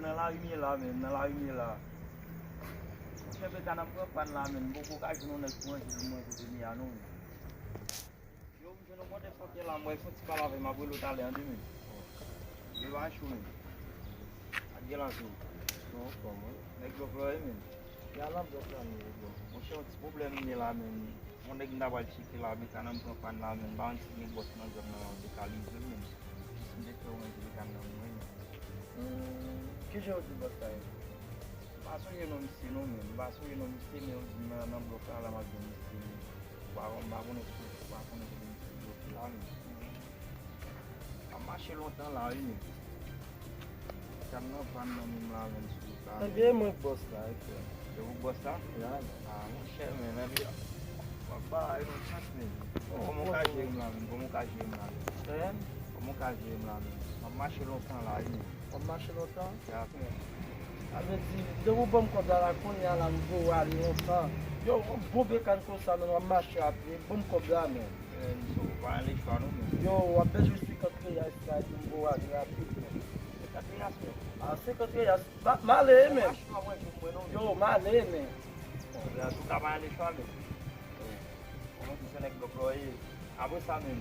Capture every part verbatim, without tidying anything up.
Nan lari m ye la, menm, nan lari m ye la. Monchè, Bekàn ap pran pàn la, menm. M poko ka jwenn yon nèg pou ranje l mwen kote m ye a, non, menm. Yo, m jwenn yon motè sante la, m wè fon ti pale avè m, m ap rele w talè, an de menm. Yo, pa cho, menm. Ak gen la tou. Non, kòman? Nèg blòk la, wi, menm. Ya nan blòk la, menm, bro. Monchè, yon ti pwoblèm m gen la, menm. Yon nèg m ta pral tcheke la, Bekàn an m pran pàn la, menm. M pa konn si gen bòs nan zòn nan, Bekàn li jwenn, menm. Jis m te fè w ranje Bekàn nan mwen, menm. Hmm, ki jan w di bòs la ye? M pa sonje non misye non, menm. M pa sonje non misye, men yo di m nan, nan blòk la, la m ap jwenn misye, menm. M pa, m pa konnen si, m pa konnen kote misye bloke la, menm. M ap mache lontan la, wi, menm. Sa m nan pàn nan menm la, menm, sou wout la, menm. Ebyen, mwen k bòs la, wi, frè. Se ou k bòs la? Ya. Ah, monchè, menm, ebyen, w ap ba yo yon chans, menm. Kòman w ka jere m la, menm? Kòman w ka jere m la, menm? Hein? Kòman w ka jere m la, menm? M ap mache lontan la, wi, menm. W ap mache lontan? Ya, frè. Sa vle di, depi w ban m kòb la, la, kounye a la, m voye w ale lontan. Yo, yon bon Bekàn konsa, menm, w ap mache a pye, ban m kòb la, menm. Men, so, w pa gen lechwa non, menm. Yo, w ap bezwen senkant reyal sa, epi m voye w ale rapid, menm. Senkant reyal, menm? Ah, senkant reyal. M ale, menm. Yo, m ale, menm. Bon, men antouka, pa gen lechwa, menm. Kòman se nèg blòk la w ye? Apre sa menm,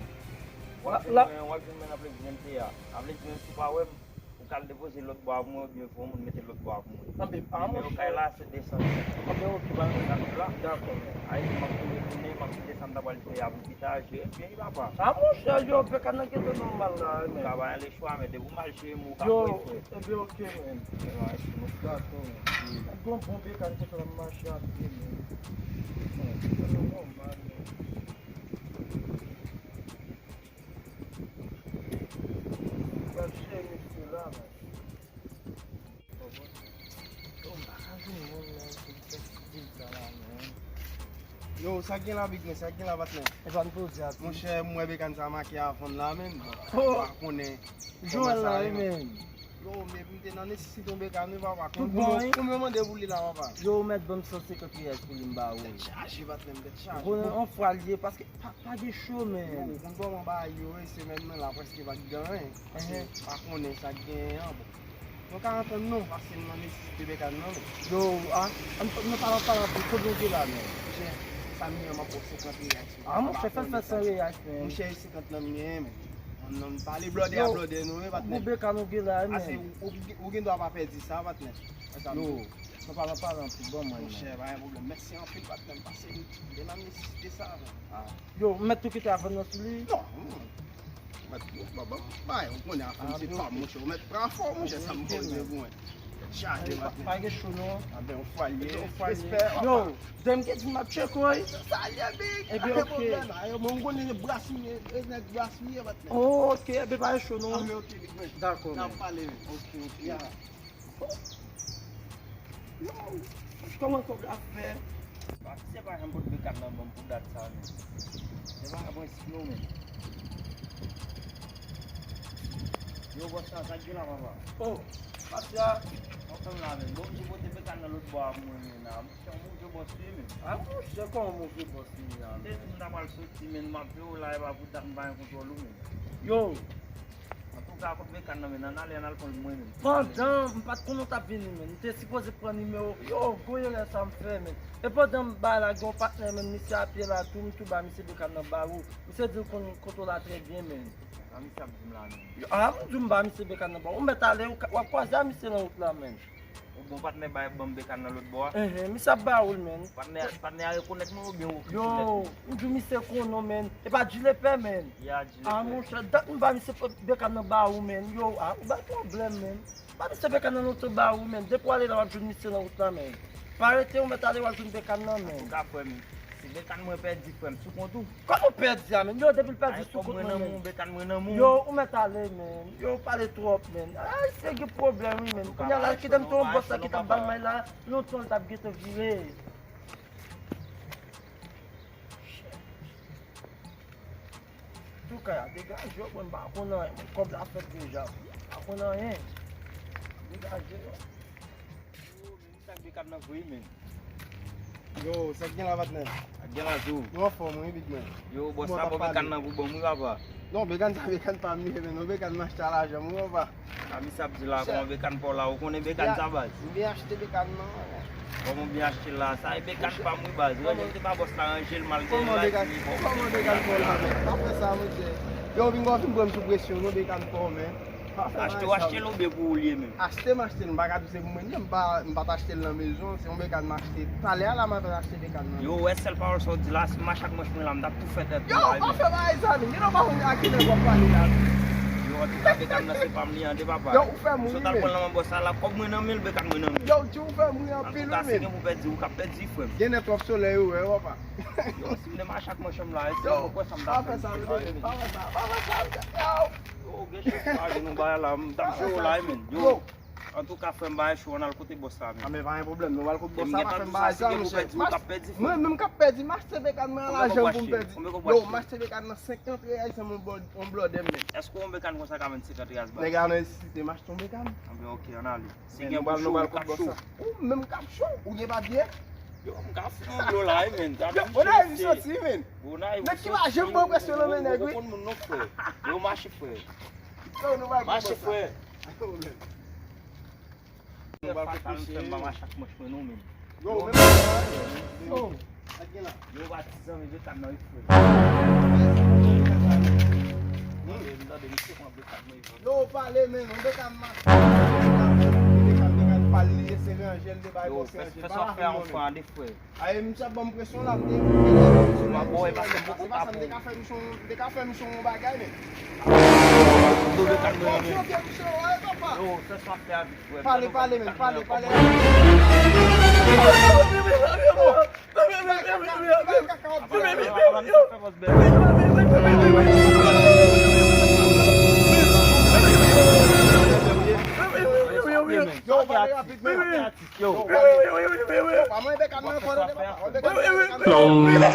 w ap jwenn mwen, w ap jwenn mwen nan Plèn Jimèn te a. Nan Plèn Jimèn, si w pa wè m, ou ka al depoze lòt bò a pou mwen, oubyen fè yon moun mete lòt bò a pou mwen. Anben, a, nimewo kay la, se de san. Anben, oke, pa gen pwoblèm. Dakò. Ayiti, m ap tou retounen, m ap kite sa m ta pral fè a pou pita, jere m byen, wi, papa. A, monchè, yo, Bekàn nan gentan nòmal la, men. Ou ka ba yon lechwa, men depi w mal jere m, ou ka kwè, frè. Ebyen, oke, men. Dakò, men. Gon bon Bekàn konsa, m mache a pye, men. Sa nòmal, men. Pral cheri mesye la, men. Yo, m pa ka jwenn moun, men, pou m fè ti deal sa la, men. Yo, sa k gen la, big man, sa k gen la, patnè? E pa m tou di a tou. Monchè, m wè Bekàn sa make a vann la, men. Oh! Ou pa konnen. Joel la, wi, men. Yo, men m te nan nesesite yon Bekàn, wi, papa. Tout bon, wi. Konbyen w mande pou li la, papa? Yo, ou mèt ban m san senkant riyal pou li, m ba ou. Tèt chaje, patnè m, tèt chaje. Bon, yon fwa l ye, paske pa, pa gen cho, men. Yo, ou konn kòman bagay yo ye, semèn nan la, prèske pa t gen anyen. Paske pa konnen sa k genyen an, bon. Nou ka antann nou, paske m nan nesesite Bekàn nan, men. Yo, a, an, nou pa nan palan pou kote w ye la, men. Monchè, sa m gen an, m ap ba w senkant riyal. A, monchè, fè l fè san riyal, men. Monchè, e senkant lan m genyen, men. Non, non, pale blòdè a blòdè nou, wi, patnè. Bon Bekàn nou gen la, men. Ase, ou, ou, ou gen dwa pa pèdi sa, patnè. Yo, nou pa nan palan pou ban mwen, men. Monchè, pa gen pwoblèm. Mèsi anpil, patnè, m pase m te nan nesesite sa, men. A. Yo, m mèt tou kite avè nou sou li? Non, non. Mèt, bon, bon, bon, bay, ou konnen afè m se pa m, monchè. Ou mèt pran afè w, monchè, sa m poze pou mwen. Chaje, patnè. Pa gen cho, non. Anben, yon fwa l ye. Yon fwa l ye. Respè, papa. Yo, Dèm ke di m ap tcheke w, wi. Sa l ye, big. Ebyen, oke. Pwoblèm, a, yo, mwen, m konnen se bras m ye, e nèg bras m ye, patnè. Oke, ebyen, pa gen cho, non. Anben, oke, big man. Dakò, men. N ap pale, men. Oke, oke. Ya. Yo, kòman kòb la fè? Patnè pa janm pot Bekàn nan ban m pou dat sa, men. Se pa mwen si nou, men. Yo, bòs la, sa k gen la, papa? Oh, patnè. Ansanm la, men. Bon, m di pote Bekàn nan lòt bò a pou mwen, men, la. Monchè, yon move bòs li ye, men. A, monchè, kòman move bòs li ye a, men? M te di m ta pral soti, men, m ap veye w la, e pa pou dat m pa gen kontwòl ou, men. Yo! Antouka, kot Bekàn nan, men, ann ale, ann al pran l pou mwen, men. Pandan m pa t konnen w t ap vini, men. M te sipoze pran nimewo. Yo, gwo erè sa m fè, men. E pandan m bay la, gen yon patnè, men, misye a pye la, tou, m tou ba misye Bekàn nan ba ou. Misye di l konn kote w la trè byen, men. Sa misye ap di m la, men. Yo, a, m di w m ba misye Bekàn nan ba ou. Ou mèt ale, ou ka, w ap kwaze a misye nan wout la, men. Ou bon patnè bay ban m Bekàn nan lòt bò a? Enhen, misye ap ba ou l, men. Patnè, patnè a rekonèt mwen oubyen ou rekonèt li? Yo, m di w misye konnen w, men. E pa Djilepè, men. Ya, Djilepè. A, monchè, dat m ba misye Bekàn nan ba ou, men. Yo, a, ou bay pwoblèm, men. Ba misye Bekàn nan lontan ba ou, men. Depi w ale la, w ap jwenn misye nan wout la, men. Pa rete, ou mèt ale, w ap jwenn Bekàn nan, men. Antouka, frè m, si Bekàn mwen pèdi, frè m, sou kont ou? Kòman w pèdi a, men? Yo, depi l pèdi sou kont mwen, men. Ay, kòm mwen nan men w, Bekàn mwen nan men w. Yo, ou mèt ale, men. Yo, ou pale twòp, men. Ay, se gen pwoblèm, wi, men. Kounye a la, kite m tou yon bòs la ki t ap ba m may la, lontan l t ap gentan vire. Tou kay a degaje yo, mwen m pa konn anyen, mwen kòb la fèt deja, m pa konn anyen. Degaje yo. Yo, men, sa k Bekàn nan vre, men. Yo, sa k gen la, patnè? Sa k gen la, tou. Ou anfòm, wi, big man. Yo, bòs la, bò Bekàn nan pou ban m, wi, papa. Non, bekann sa, bekann pa m li, men non, bekann m achte a lajan m, wi, papa. A, misye ap di la, kòman bekann pa w la, ou konnen bekann sa, baz? M byen achte bekann nan. Kòman w byen achte la? Sa e bekann pa m, wi, baz. Ranje m te ba bòs la, ranje l mal, gen la, di, bon, kòman bekann pa w la, men? Pa fè sa, monchè. Yo, vin gò, vin pran m sou presyon, non, bekann pa w, men. Pa fè bagay sa, achte w achte l oubyen pou ou l ye menm? Achte m achte l, m pa ka di w se pou mwen li ye, m pa, m pa t achte l nan mezon, se yon bekann m achte. Talè a la m apèn achte bekann nan. Yo, wè sèl pawòl sa w di la, si m mache ak manch mwen la, m t ap tou fè tèt mwen la, wi. Yo, pa fè bagay sa, men. Gen lè w pa konn a ki nèg w ap pale la. Yo, antouka, bekann nan se pa m li an de, papa. Yo, ou fè m ri, men. Si w t al pran l nan men bòs la, la, kòb mwen nan men l, bekann mwen nan men l. Yo, di ou fè m ri anpil, wi, men. Antouka, si gen pou pèdi, ou k ap pèdi, frè m. Gen nèt w ap solèy, wi, papa. Yo, si m te mache ak manch mwen la, e si mwen kwè sa m t ap fè, pa fè sa, pa fè sa, pa fè sa, yo. Yo, gen chans pa gen nou bagay la, m t ap jere w la, men. Yo, antouka, frè m, bagay cho, ann al kote bòs la, men. A, men pa gen pwoblèm, nou al kote bòs la, pa fè m bagay sa, monchè. Mwen menm k ap pèdi, m achte bekann mwen an lajan pou m pèdi. Yo, m achte bekann nan senkant reyèl, se yon blòdè, men. Èske yon bekann konsa ka vann senkant reyèl, baz? Nèg la nan nesesite, m achte yon bekann. A, men, ok, ann ale. Si gen pou cho, ou k ap cho. Ou menm k ap cho, ou gen papye? Yo, m ka fè yon dlo la, wi, men. Yo, Gonayiv soti, men. Nèg ki pa janm pran presyon nan men nèg, wi. Ou konn moun non, frè. Yo, mache, frè. Yo, nou va mache, frè. Nou va fatal, m fè m pa mache ak manch mwen non, men. Yo, menm yo, yo, yo, yo, pa ti zanmi bekann nan, wi, frè. Tande, m tande, misye pran bekann mwen. Yo, pale, men, yon bekann mache. Bekann, bekann pa l li ye, se ranje l, te bay bòs ranje l. Fè sa w fè a yon fwa, de frè. Ay, misye ap ban m presyon la, m te, m te, m te, m te ka fè misyon, m te ka fè misyon yon bagay, men. Yo, fè sa w fè a vit, frè. Pale, pale, men, pale, pale. Yo, pale rapid, men. Yo. Pa mwen bekann nan, fò nou depa. Mwen bekann nan.